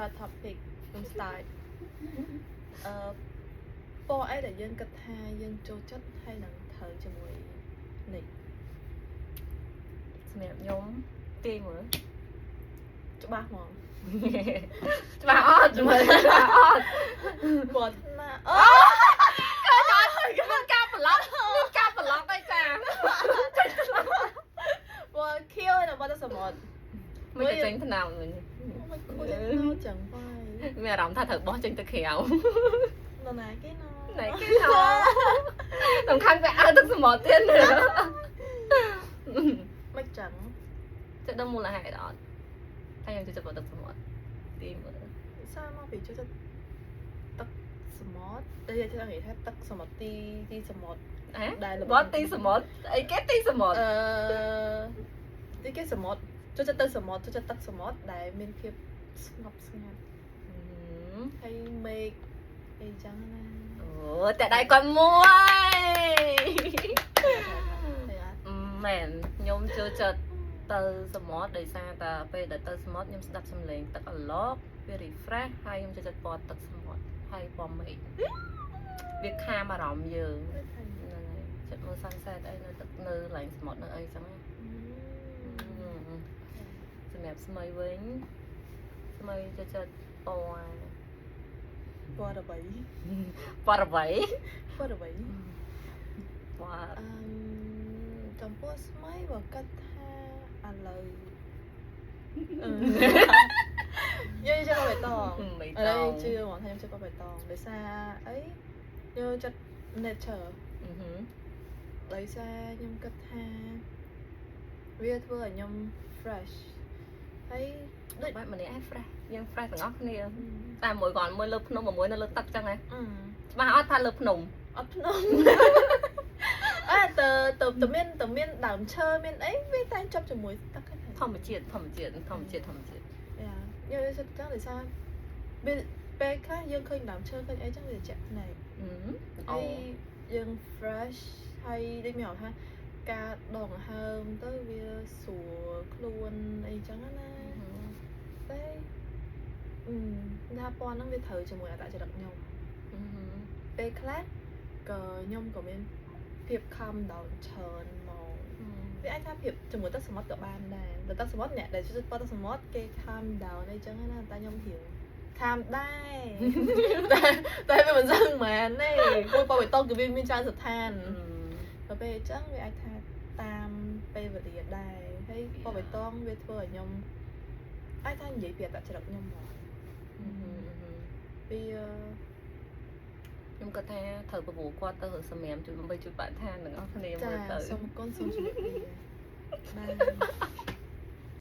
start topic ខ្ញុំ start ពណ៌អីដែលយើងគិតថាយើងចូលចិត្តហើយនឹងត្រូវជាមួយនេះ? សម្រាប់ខ្ញុំទាយមើល។ ច្បាស់ហ្មង។ ច្បាស់អត់មើលច្បាស់អត់? ពណ៌ណាអូ មានការប្រឡប់មានការប្រឡប់អីចា។ ពណ៌ខៀវហើយនិងពណ៌ទឹកសមុទ្រ។ មិនទៅចេញថ្នោតវិញ។ អូមិនគួរចេញថ្នោតចឹងបាយ មានអារម្មណ៍ថាត្រូវបោះចេញទៅក្រៅ នរណាគេណ ណែគេណសំខាន់វាអើទឹកសមុទ្រទៀតណា មិនចឹង។ ចិត្តដឹងមូលហេតុអត់តែខ្ញុំចូលចិត្តពណ៌ទឹកសមុទ្រទីមើល? សារមកពីចូលចិត្តទឹកសមុទ្រតែនិយាយថាទឹកសមុទ្រទីទីសមុទ្រ ហ៎ ដែល បត់ទីសមុទ្រអីគេទីសមុទ្រ? ទីគេសមុទ្រចូលចិត្តទៅសមុទ្រចូលចិត្តទឹកសមុទ្រដែលមានភាពស្ងប់ស្ងាត់ហើយមេឃអីចឹងណា។ អូតែដៃគាត់មួយ ហើយអត់? មែនខ្ញុំចូលចិត្តទៅសមុទ្រដោយសារតែពេលដែលទៅសមុទ្រខ្ញុំស្ដាប់សំឡេងទឹកអាឡកវា refresh ហើយខ្ញុំចូលចិត្តពណ៌ទឹកសមុទ្រហើយពណ៌មេឃវា calm អារម្មណ៍យើងហ្នឹងហើយចិត្តមើល sunset អីនៅទឹកនៅកន្លែងសមុទ្រនៅអីចឹងណាសម្រាប់ស្មីវិញស្មីចូលចិត្តពណ៌ ពណ៌អ្វី? ពណ៌អ្វី? ពណ៌អ្វី? ពណ៌ អឺចំពោះស្មៃបើគិតថាឥឡូវយើងជឿបៃតង បៃ ឥ ត ឡូវ ង ជឿហ្មងថាខ្ញុំជឿបៃតងដោយសារអីខ្ញុំចិត្ត nature អឺហឺ ដោយសារខ្ញុំគិតថាវាធ្វើឲ្យខ្ញុំ fresh ហើយដូច បែបម្នាក់ឯង fresh យើង fresh ទាំងអស់គ្នាតែមួយគាត់មួយលើភ្នំមួយនៅលើទឹកចឹងហ៎ អឺ ច្បាស់អត់ថាលើភ្នំ? អត់ភ្នំអើទៅទៅទៅមានទៅមានដើមឈើមានអីវាតែជាប់ជាមួយទឹកហ្នឹង។ ធម្មជាតិធម្មជាតិធម្មជាតិធម្មជាតិ។ យ៉ាយកចិត្តចឹងដោយសារវាពេលខ្លះយើងឃើញដើមឈើឃើញអីចឹងវាជាក់ភ្នែក អូ ហើយយើង fresh ហើយដូចមានអារម្មណ៍ថាការដកដង្ហើមទៅវាស្រួលខ្លួនអីចឹងណាតែថាពណ៌ហ្នឹងវាត្រូវជាមួយអត្តចរិតខ្ញុំពេលខ្លះក៏ខ្ញុំក៏មានភាព calm down ច្រើនមកវាអាចថាភាពជាមួយទឹកសមុទ្រក៏បានដែរតែទឹកសមុទ្រអ្នកដែលចូលចិត្តពណ៌ទឹកសមុទ្រគេ calm down អីចឹងណាតែខ្ញុំរៀង calm ដែរតែតែវាមិនសឹងមែនទេព្រោះពណ៌បៃតងគឺវាមានច្រើនស្ថានដល់ពេលអញ្ចឹងវាអាចថាតាមពេលវេលាដែរហើយពណ៌បៃតងវាធ្វើឲ្យខ្ញុំអាចថានិយាយពីអត្តចរិតខ្ញុំហ្មងវា ខ្ញុំគាត់ថាត្រូវបបួលគាត់ទៅសម្រាប់ជួយដើម្បីជួយបរិស្ថានទាំងអស់គ្នា ចា មើលទៅ សូមអរគុណសូមជម្រាបលាបាទ។